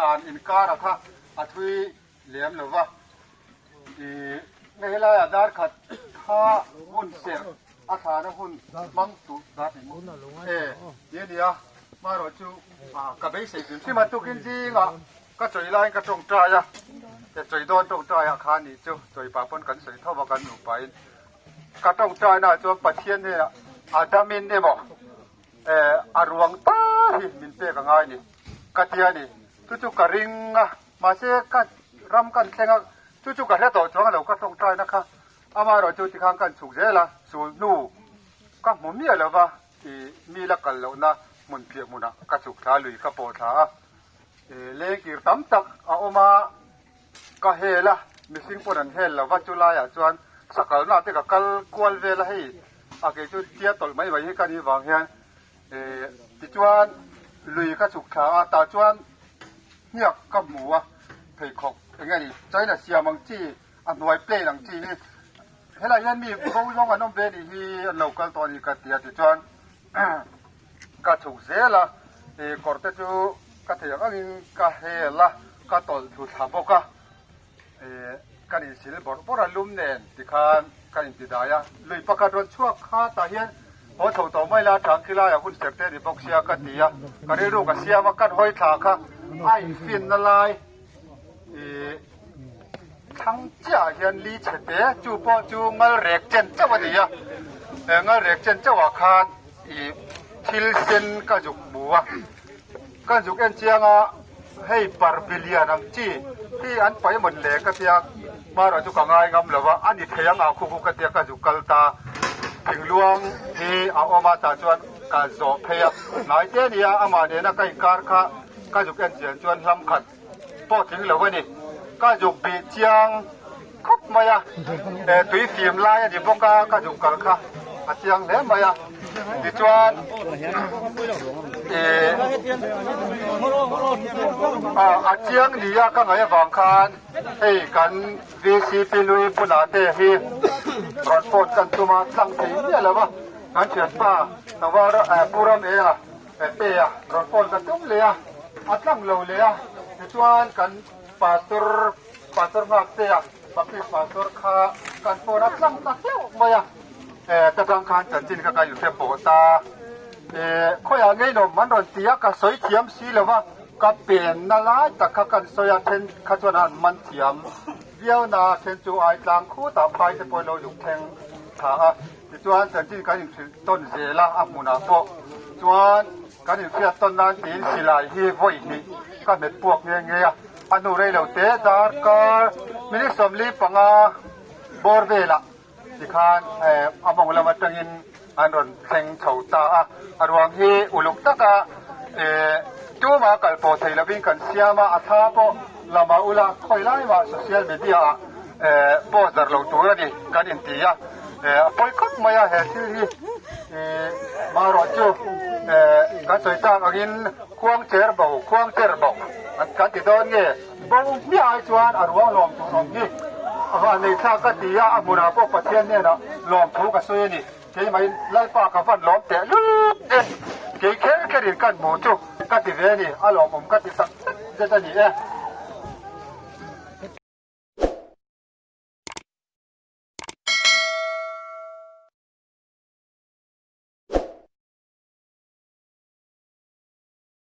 tlan inkara kha a thui lem lo va. Ih hei helaiah dar khat kha hun serh a thlana hun hmang tur dar ni maw? E ti a ni a, hmarawh chu ka beisei hrim hrim a, tukin zingah ka chawi laiin ka tawngtai a, e chawi dawn tawngtai ah khan nih chu chawi pah pawn kan sawi tho va kan nupain ka tawngtai naah chuan Pathian hnenah a damin emaw e a ruang ta hi min pek a ngai ni ka ti a ni, chu chu ka ring a. Mahse, ka ram kan thleng a, chu chu ka hre tawh chuang lo, ka tawngtaina kha amaherawh chu tikhan kan chhuk zel a, sul hnu ka hmu miah lo va, ih mi la kal lohna hmun phiah hmunah ka chhuk thla lui ka pawh thla a, ih lengkir tam tak a awm a, ka hel a, mihring pawn an hel lo va, chu laiah chuan sakalna te ka kal kual vel a, hei a kei chu tia tawlh mai mai hi ka nih vang hian ih tichuan lui ka chhuk thla a, tah chuan. Hniak ka hmu a, pheikhawk eng nge ni China siam ang chi, a hnuai plane ang chi hi helai hian mi bo zawng an awm ve nih hi an lo kal tawh a ni ka ti a tichuan ka chhuk zel a, ih kawr te chu ka thei ang angin ka hel a, ka tawlh thlu thla bawk a, ih kan insil bawrh bawrh a lum nen tikhan kan intidai a, lui pakhat rawn chhuak kha tah hian Haw chho tawh mai la, tang khi laiah hun ser te a ni bawk sia ka ti a, ka rilru ka siam a, kan hawi thla kha a infinna lai ih thlang chiahah hian li chhe te chu pawh chu ngal rek chen chauh a ni a, he ngal rek chen chauhah khan ih thil sen ka zuk hmu a, ka zuk en chiang a, hei parbi lian ang chi hi an paih mawn le ka tia hmarawh chu ka ngai ngam lo va, a ni thei ang ah khu khu ka tia ka zuk kal ta. Thingluang hi a awm a tah chuan ka zawh phei a, hnai te nia amah nena ka inkar kha ka zuk en chian chuan hlam khat pawh tling lo a ni. Ka zuk bih chiang khawp mai a, tui fim lai a ni bawk a, ka zuk kal kha a chiang hle mai a. Tichuan a chiang nia ka ngaih avang khan hei kan VCP lui bulah te hi rawn phone kan tum a, tlang thei miah lo a, kan thianpa Tlangval Pu Ram Enga pe a rawn phone ka tum leh a, a tlang lo leh a, tichuan kan Pastor Pastor nghak te a Baptist Pastor kha kan phone a tlang ta hleuh mai a, ta tang khan chanchin kha ka inhre pawh ta, khawiah ngei lawm an rawn ti a, ka sawi thiam si lo va. Ka penna lai tak kha kan sawi a, then kha chuan an man thiam viau na, then chu ai tlang khutah phai te pawhin lo zuk thleng tha a, tichuan chanchin kan inhrilh tawn zel a, a hmunah pawh chuan kan inhriat tawn nan tiin silai hi vawi hnih ka hmet puak nghe nghe a, a hnu rei lo te darkar minute 45 bawr velah tikhan a mawng lam atangin an rawn thleng chho ta a, a ruang hi uluk taka tuma kal pawh thei lovin kan siam a, a thla pawh lama ula khawi lai mah social media ah post darh lo tur a ni kan inti a, a pawi khawp mai a he thil hi marawh chu kan sawi tak angin khuang cher bo khuang cher bo kan ti dawn nge. Bo hmiah ai chuan a ruang lawm tur awm hi a van nei thlak ka ti a, a hmunah pawh Pathian hnenah lawmthu ka sawi a ni. Keimahin Lalpa ka van lawm teh lut e, kei kher kherin kan hmu chu ka ti ve a ni, a lawmawm ka ti tak zet zet a ni e.